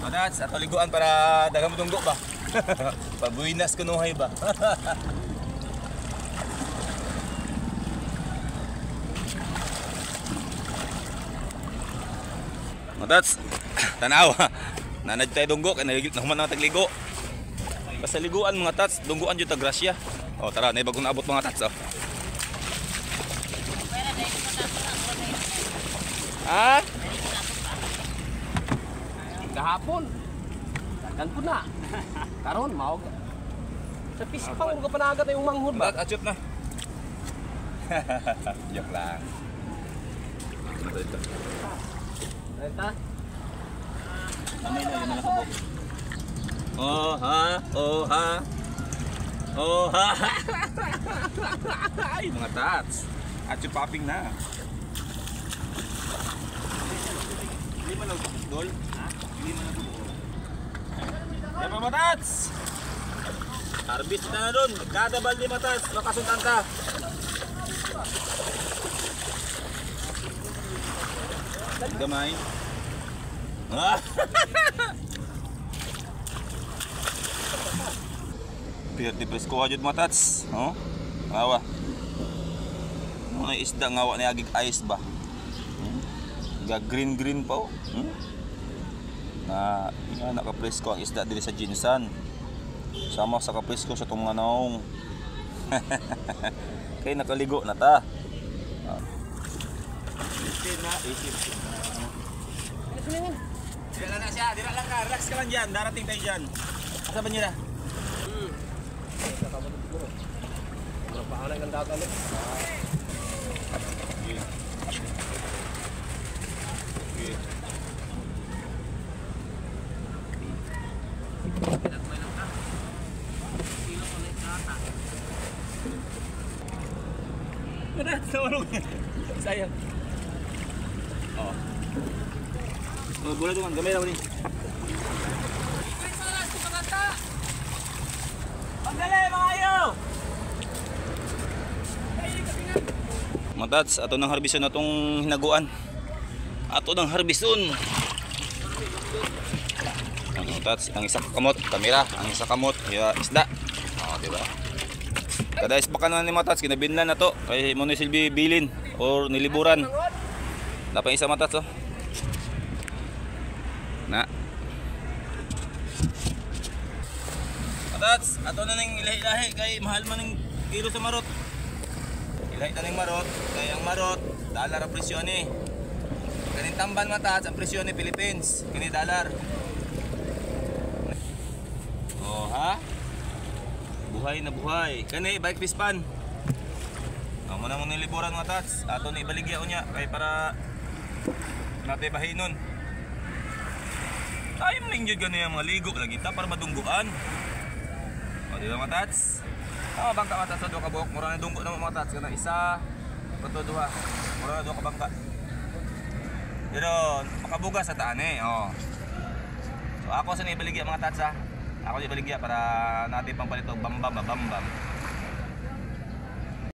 Mga tats, ato liguan para daghang dunggo ba. Pabuinas kunuhay ba. Mga tats, tanaw. Nanad tayo dunggo kay nahuman na tagligo. Basta liguan mga tats, dungguan jud ta grasya. Oh, tara, nay bagong naabot mga tats oh. Ah? Gahapon. Dagan po na. Karon mao. Sa pispang ka panagat na yung manghod ba? Tat, achot na. Joke lang. Ito, ito. Renta? Amay na, lima na kabuk. Oh ha, oh ha. Oh ha. Ay, mga tats. Achot popping na. Lima lang kabuk, dol. Lima lang kabuk. Yan mga tats. Harvest na na dun. Kada balde mga tats, makasuntan ka. Gamay. Ah! Pirti presko jud mga tats, oh. Ngawa. Mga isda ngawa ni agig ice ba. Ga green green pa oh. Na nga nakapresko ang isda diri sa Jinsan. Sama sa kapresko sa itong mga naong. Kay nakaligo na ta. Na, isip. Dira lang na siya, dira lang ka, relax ka lang dyan, darating tayo dyan. Asa ba niya na? Mura pa dagat ulit. Okay. Okay. Wala, sa. Sayang. Oh. Oh, bola doon, gamay lang ni. Pagdali, mga ayo! Mga tats, ato ng harbison na itong hinaguan. Ato ng harbison. Ang tats, ang isa kamot, kamera, ang isa kamot, ya, isda. Oh, di ba? Kada ispa ka na ni mga tats, kinabinlan na to. Kay mo ni silbi bilin or niliburan. Dapat isa mga tats, oh. Na. Mga tats, ato na ning ilahi-ilahi kay mahal man ning kilo sa marot. Ilahi na ning marot, kay ang marot, dollar ang presyo ni. Kaning tamban mga tats, ang presyo ni Philippines, kini dollar. Oh ha? Buhay na buhay. Kani bike pispan. Amo na mong niliburan mga tats. Ato ni ibaligya unya kay para natay bahinon. Time ning jud gani ang mga ligo lagi ta para madungguan. O di ba mga tats? Ah, bangka mga tats sa duha ka buok. Mura na dunggo na mga tats kana isa, kato duha. Mura na duha ka bangka. Pero makabugas sa taan eh. Oh. So ako sa ni ibaligya mga tats ha. Ako di ibaligya para natin pampalit og bambam ba bambam.